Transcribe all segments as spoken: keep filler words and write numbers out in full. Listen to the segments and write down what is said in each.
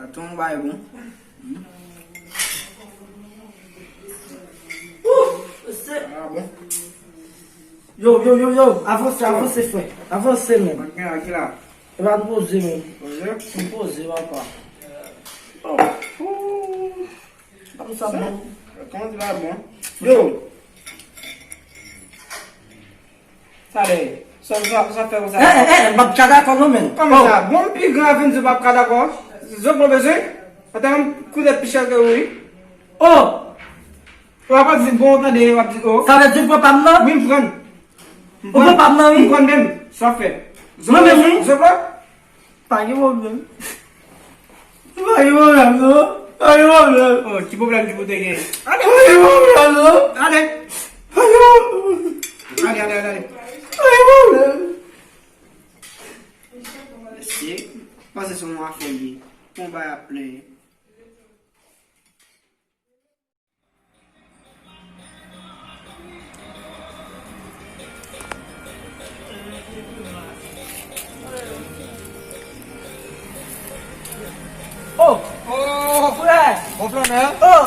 Atann, bay bon. Ou, se... Ah bon. Yo, yo, yo, yo, avanse, avanse, frè. Avanse, men. Mwen gen la, ki la? E pa nou poze, men. Poze? Nou poze, papa. Oh. Ou. Kòman sa bon? Kòman sa bon? Yo. Sa lè, sa, sa, sa fè konsa. Eh, eh, eh, m p ap ka dakò non, men. Kòman sa? Bon, m pi gran vin di w m p ap ka dakò. Zòt mwen bezwen. Ata m koute pi chè ke ou, wi. Oh! W ap di bon, tande, w ap di oh. Sa vle di w pran pa m nan? Wi, m pran. M pran pa m nan, wi. M pran menm. Sa fè. Mwen menm, wi. Zòt mwen. Pa gen pwoblèm. Pa gen pwoblèm, non. Pa gen pwoblèm. Oh, ki pwoblèm ki pou te gen? Ale. Pa gen pwoblèm, non. Ale. Pa gen pwoblèm. Ale, ale, ale, ale. Pa gen pwoblèm. Mesye, panse se yon afè li ye. Konba y ap plenyen. Oh! Oh! Frè! Bon flannè? Oh!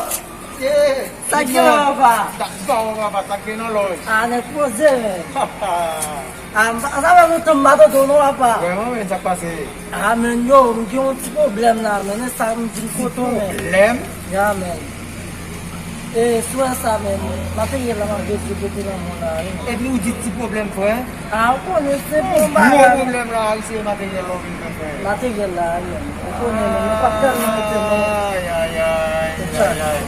Yeah! Sa k gen la, papa? Sa k gen la, papa? Sa k gen nan lòj? Ah, nèg poze, men. Ah, m pa, sa fè lontan m pa tande w non, papa. Vrèman, men, sa k pase? Ah, men, yo, m gen yon ti pwoblèm la, men, e sa m vin kote w, men. Pwoblèm? Ya, men. E, sou sa, men, materyèl la, m ap bezwen pote nan mwen la, wi, men. Epi ou di ti pwoblèm, frè? Ah, ou konnen, se bon bagay. Gwo pwoblèm la, wi, se materyèl la ou vin fè, frè. Materyèl la, wi, men. Ou konnen, men, nou pa t tèlman rete, men. Ay, ay, ay, ay, ay.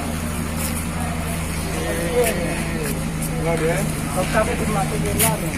Gade. Donk, sa vle di materyèl la, men.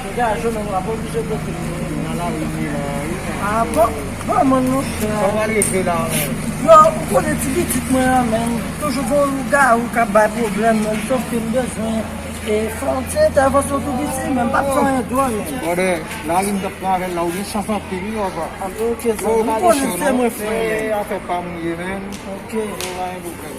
Degaje w, men w ap oblije pote l. Nan lari m ye la, wi. Ah, bon, bon, mwen, monchè. Sa w al regle la, men? Yo, ou konnen ti pitit mwen an, men. Toujou gon lougawou k ap bay pwoblèm, men. Sof ke m bezwen, e, fè yon ti entèvansyon tou piti, men m p ap fè anyen dwòl, men. Brother, lari m t ap pran avè l la, ou gen chans anpil, wi, papa. Ah, ok, zanmi, ou konnen se mwen, frè. Se afè pa m ou ye, men. Ok. Yo, pa gen pwoblèm.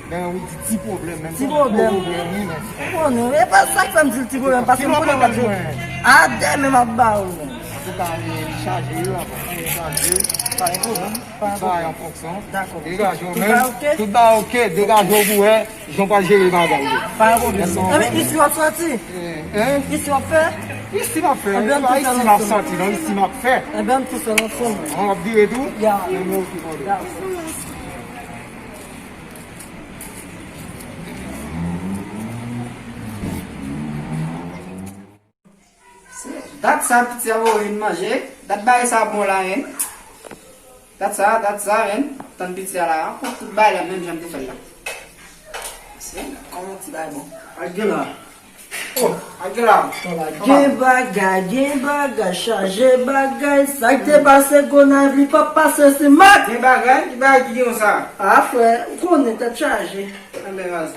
Men ou di ti pwoblèm, men ti pwoblèm. Ti pwoblèm, wi, men. Ou konnen, e pa sa k fè m di l ti pwoblèm, paske m konnen w ap jwe. A demen m ap ba ou, men. Antouka, e, li chaje, wi, papa. Li chaje. Pa gen pwoblèm, pa gen pwoblèm. Li bay an fonksyon. Dakò. Degaje w, men. Tout bagay ok? Tout bagay ok, degaje w pou wè jan w pral jere bagay yo. Pa gen pwoblèm. Enben, isi w ap sòti? Eh, hein? Isi w ap fè? Isi m ap fè. Enben, isi m ap sòti, non, isi m ap fè. Enben, m tou fè nan fon. An, w ap vire tou? Ya. Enben, ok, brother. Ya. Dat sa piti a voye vin manje. Dat bagay sa bon la, hein. Dat sa, dat sa, hein. Tann piti a la, tout bagay la menm jan m te fè l la. Se kòman ti bagay bon. Ak gen la. Oh, ak gen la. Gen bagay, gen bagay, chaje bagay. Sa k te pase Gonayiv, li p ap pase Senmak. Gen bagay, ki bagay ki gen konsa? Ah, frè, ou konnen tèt chaje. Enben, vas.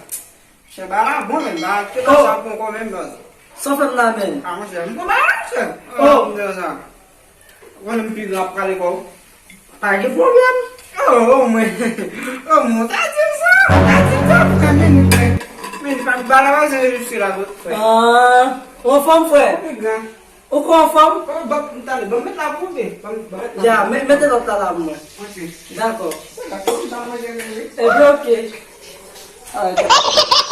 Chè, bagay la bon, men, bagay, ki bagay sa bon kon menm, baz? Sa w fè m la, men? Ah, monchè, m pran bagay, monchè. Oh, m di w sa. Ou konnen m pi gran ap prale kò w. Pa gen pwoblèm. Oh, oh, mwen. Oh, mwen, ta di m sa, ta di m sa, pou ka men, men, men, pa m ba la, pa se jis la, frè. Ah, ou anfòm, frè? Pi gran. Ou kwè w anfòm? Oh, ban m, tande, ban m met la pou ou, ban m, ban m met la. Ya, met, mete lòt la la pou mwen. Ok. Dakò. Dakò, m ta manje menm, wi. Ebyen, ok. Alright.